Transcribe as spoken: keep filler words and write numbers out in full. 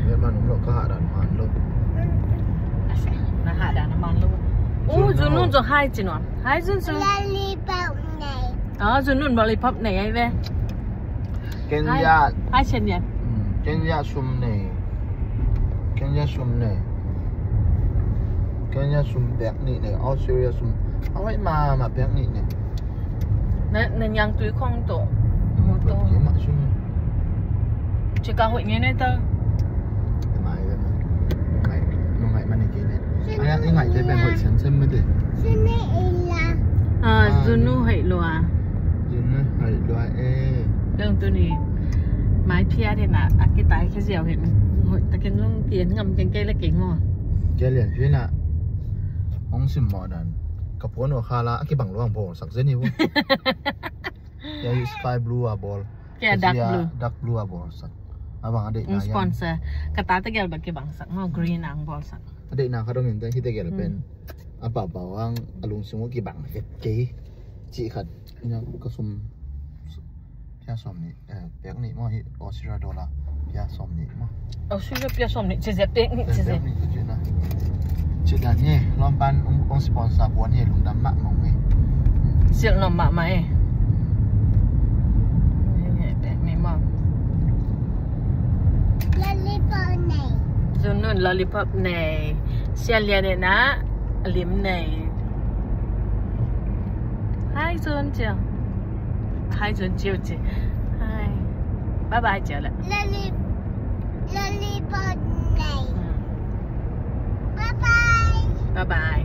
Vet man om lo, ka hahdan man lo. Ase, na hahdan man lo. Oh, Zunun zong hai ci nuam. Hai Zunzun. Lollipop nei. Ah, Zunun lollipop nei ai ve. Kenya. Hai, hai Shen Yan. Hmm, Kenya sum nei. Kenya sum nei. Kenya sum pek nih nei. Australia sum. Awai mama pek nih nei. Na, na nyang tui khong to. Motor. Kema sum. Cika hoih ngei nei ta. Mai ve ma. Ngai, ngai ma nei kei nei. Aya, i ngai te pen hoih sem sem ma te. Sini ila. Ah, Zunu hoih lua. Zunu hoih lua e. Lung tuni. Mai phia de na, a kitai khe ziau hen. Hoih takin lung kien ngam keng kei le keng mo. Kei lian phia na. Hong sim mo dan. Ka puan ua kha la, a kibang luang bawl sak zen hi vo. Ya, hi sky blue a bawl. Kei a dark blue. Dark blue a bawl sak. A bang a deihna sponsor. Ka ta tegel bang kibang sak. Mo green ang bawl sak. A deihna kha dongin te hi tegel pen. A pau pau ang a lungsim uh kibang vet kei. Ci khat. Ina ka sum. Pia sawm nih. Eh, pek nih maw hi Australia dollar pia sawm nih maw. Australia pia sawm nih, ci zia pek nih, ci zia. Pek nih, ci zia na. Ci dan hi, lawmpan ong, ong sponsor buan hi, lungdam mahmah hi. Silh nuam mahmah hi. Pek nih maw. Lollipop nei. Zunun lollipop nei. Sia Lian nih na, lim nei. Hai Zun ciau. Hai Zun ciau ci. Hai. Bye bye ciau le. Lolli-, lollipop nei. Hmm. Bye bye. Bye bye.